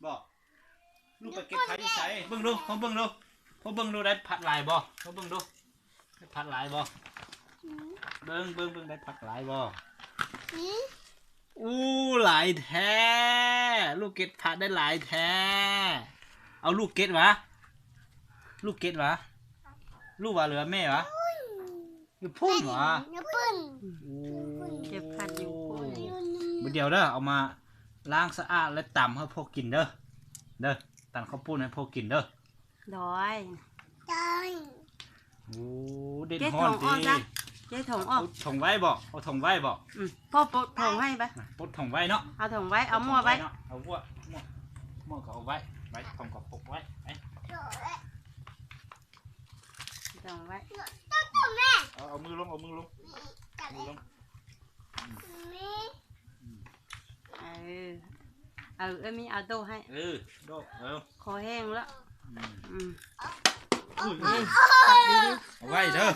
ບໍ່? ລູກໄປເກັບຜັກຢູ່ໃສ? ເບິ່ງດູ ເຮົາເບິ່ງດູ ເຮົາເບິ່ງດູ ໄດ້ຜັກຫຼາຍບໍ່? ເຮົາເບິ່ງດູ ໄດ້ຜັກຫຼາຍບໍ່? ເບິ່ງ ເບິ່ງ ເບິ່ງ ໄດ້ຜັກຫຼາຍບໍ່? ອູ້ ຫຼາຍແທ້ ລູກເກັບຜັກໄດ້ຫຼາຍແທ້. ເອົາ ລູກເກັບຫວາ? ລູກເກັບຫວາ? ລູກຫວາ ຫຼືວ່າແມ່ຫວາ? ຢູ່ພຸ້ນຫວາ? ຢູ່ພຸ້ນ. ໂອ້ ເກັບຜັກຢູ່ພຸ້ນ. ມື້ດຽວເດີ ເອົາມາລ້າງສະອາດ ແລະ ຕຳໃຫ້ພໍ່ກິນເດີ ເດີ ຕຳເຂົ້າປຸ້ນໃຫ້ພໍ່ກິນເດີ. ໂດຍ ໂດຍ. ໂອ້ ເດັດຮ້ອນຕິ. ເກັບຖົງອອກຊະ ເກັບຖົງອອກ. ເອົາຖົງໄວ້ບໍ່? ເອົາຖົງໄວ້ບໍ່? ອືມ ພໍ່ປົດຖົງໃຫ້ໄປ. ປົດຖົງໄວ້ເນາະ. ເອົາຖົງໄວ້ ເອົາໝວກໄວ້. ເອົາໝວກ ໝວກ ໝວກກໍເອົາໄວ້ ໄວ້ ຖົງກໍປົກໄວ້ ໄປ. ເອົາໄວ້ ເອົາ ເອົາມືລົງ ເອົາມືລົງ ມືລົງ. ເອີ ເອີ ເອີ ມີເອົາໂດໃຫ້. ເອີ ໂດ ເອີ ຄໍແຫ້ງແລ້ວ. ອືມ ອືມ ອຸ້ຍ ເອົາໄວ້ເດີ.